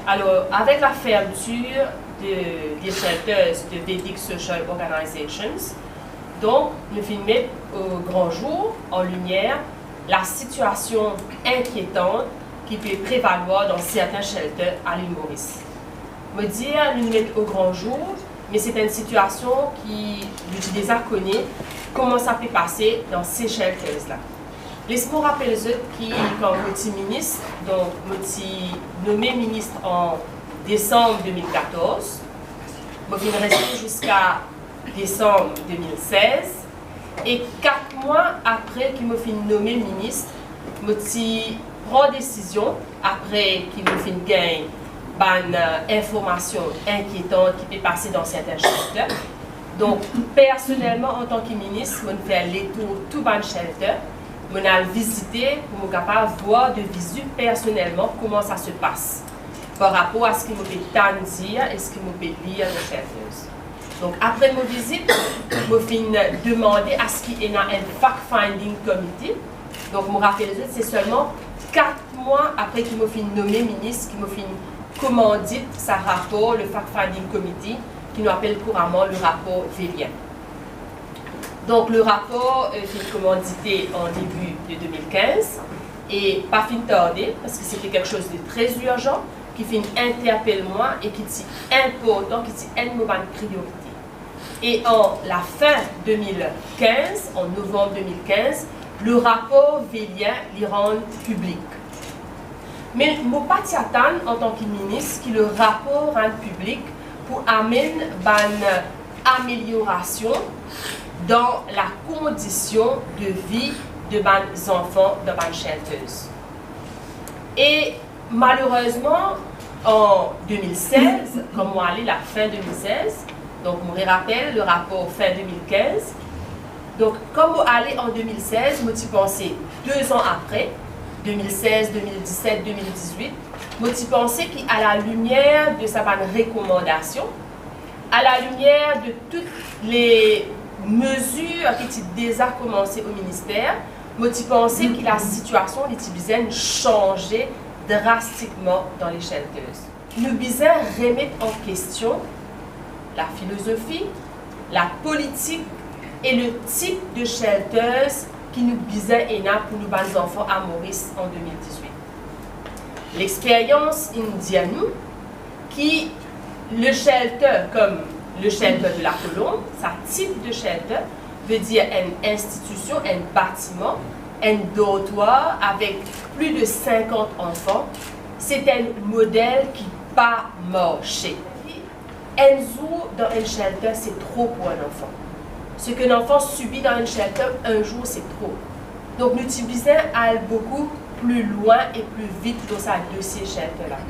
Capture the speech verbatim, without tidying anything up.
Alors, avec la fermeture de, des shelters de Vedic Social Organizations, donc, nou finn met o gran zour, an limier, la sitiasion inkietan ki pe prevalwar dan sertin shelter a Lil Moris. Mo dir nou met o gran zour, me se enn sitiasion ki nou ti deza kone kouma sa pe pase dan se shelters la. Les mo rapel zot ki kan mo ti minis, donk mo ti nome minis an desam de mil katorz, mo finn reste ziska desam de mil sez, e kat mwa apre ki mo finn nome minis, mo ti pran desizion, apre ki mo finn gagn bann, eh, informasion inkietan ki pe pase dan sertin shelter. Donk, personelman, antan ki minis, mo fer letour tou bann shelter, mo al vizite pou mo kapav vwar de vizi personelman kouma sa se pas, par rapor a seki mo pe tann dir e seki mo pe lir dan shelters. Donk, apre mo vizit, mo finn demande aski ena enn fact-finding committee. Donk, mo rapel zot, se selman kat mwa apre ki mo finn nome minis, ki mo finn komandit sa rapor, le fact-finding committee, ki nou apel kouraman le rapor Velien. Donk, le rapor, eh, finn komandite an debi de de mil kinz, e pa finn tarde, parski se te kiksoz de tre irzan, ki finn interpel mwa e ki ti inportan, ki ti enn mo bann priorite. E an lafin de mil kinz, an novanm de mil kinz, le rapor Velien li rann piblik. Me mo pa ti atann, antan ki minis, ki le rapor rann piblik pou amenn bann ameliorasion dan lakondision de vi de bann zanfan dan bann shelters. E malerezman, an de mil sez, kan mo ale lafin de mil sez, donk mo rerapel le rapor fin de mil kinz, donk kan mo ale an de mil sez, mo ti panse, de zan apre, de mil sez, de mil diset, de mil dizwit, mo ti panse ki, a la limier de sa bann rekomandasion, a la limier de tou le mezir ki ti deza komanse o minister, mo ti panse ki lasitiasion li ti bizin sanze drastikman dan le shelters. Nou bizin remet an kestion lafilozofi, lapolitik e le tip de shelters ki nou bizin ena pou nou bann zanfan a Moris an de mil dizwit. Lexperyans inn dir nou ki le shelter, kom le shelter de la Colombe, sa tip de shelter, ve dir enn institision, enn batiman, enn dortwar avek pli de sinkant zanfan, se enn model ki pa marse. Enn zour dan enn shelter, se tro pou enn zanfan. Seki enn zanfan sibi dan enn shelter, enn zour, se tro. Donk, nou ti bizin al boukou pli lwin e pli vit dan sa dosie shelter la.